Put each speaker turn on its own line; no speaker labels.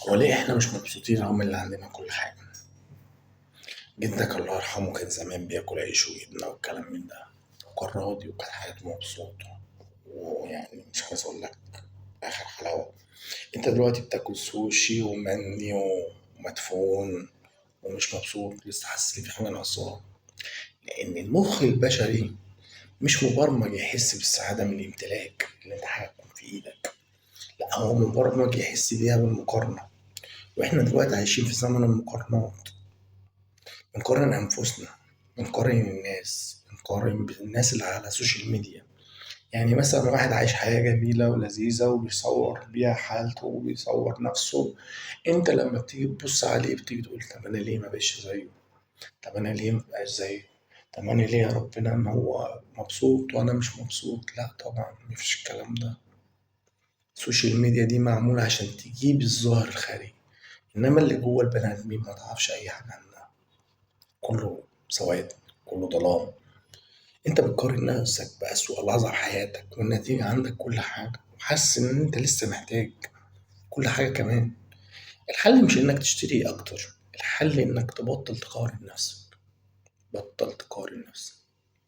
هو ليه احنا مش مبسوطين رغم اللي عندنا كل حاجة؟ جدك الله يرحمه كان زمان بياكل عيش وجبنة والكلام من ده، وكان راضي وكان حياته مبسوطة، ويعني مش عايز اقول لك اخر حلاوة. انت دلوقتي بتاكل سوشي ومندي ومدفون ومش مبسوط، لسه حاسس ان في حاجة ناقصاك، لأن المخ البشري مش مبرمج يحس بالسعادة من الامتلاك، إن انت حاجة تكون في إيدك، لا هو مبرمج يحس بيها بالمقارنة. واحنا دلوقتي عايشين في زمن المقارنات، بنقارن أنفسنا، بنقارن الناس، بنقارن بالناس اللي على ال social media. يعني مثلا واحد عايش حياة جميلة ولذيذة وبيصور بيها حالته وبيصور نفسه، انت لما بتيجي تبص عليه بتيجي تقول طب انا ليه ما بقاش زيه؟ طب انا ليه ما بقاش زيه؟ طب انا ليه يا ربنا ما هو مبسوط وانا مش مبسوط؟ لا طبعا مفيش الكلام ده. ال social media دي معمولة عشان تجيب الظاهر الخارجي، انما اللي جوه البني ادمين ما تعرفش اي حاجة عنها، كله سواد كله ظلام. انت بتقارن نفسك بأسوأ لحظة في حياتك والنتيجة عندك كل حاجة، وحاسس ان انت لسه محتاج كل حاجة كمان. الحل مش انك تشتري اكتر، الحل انك تبطل تقارن نفسك. بطل تقارن نفسك.